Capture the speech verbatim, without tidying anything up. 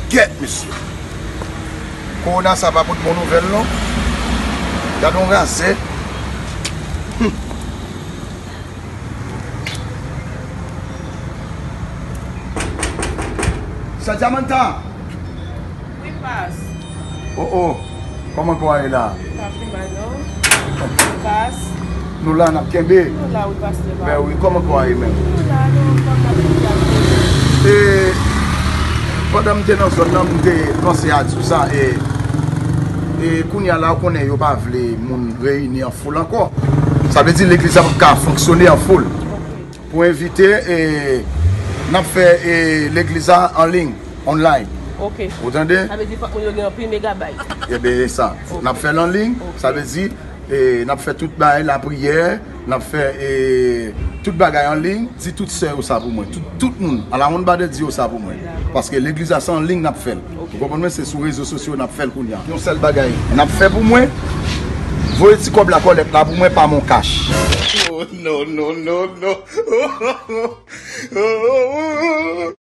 Kèt, mesye. Kowona sa pa pot bon nouvèl, non. Gade yon razè. Hmm. Sa Diamanta. Wi, pas. Oh, oh. Kòman kò a ye la? Pa pi mal, non. Pas. Nou la, n ap kenbe. Nou la, wi, pastè. Ben wi, kòman kò a ye menm? Nou la, nou kontan, nou la. E, pandan m te nan zòn nan, m te panse a di w sa, e, e kounye a la, ou konnen yo pa vle moun reyini an foul ankò. Sa vle di legliz la p ap ka fonksyone an foul. Ok. Pou envite, e, n ap fè, e, legliz la an liy, online. Ok. Ou tande? Sa vle di fòk moun yo gen anpil megabayt. Ebyen, e sa. Ok. N ap fè l an liy, ok. Sa vle di, e, n ap fè tout bagay, lapriyè, n ap fè, e, tout bagay an liy. Di tout sè yo sa pou mwen. Tout, tout moun, a la honn ba de di yo sa pou mwen. Dakò. Paske legliz la se an liy n ap fè l. Ok. Ou konprann mwen? Se sou rezo sosyo n ap fè l kounye a. Yon sèl bagay n ap fè pou mwen, voye ti kòb la kòlèt la pou mwen pa Moncash. Oh, non, non, non, non.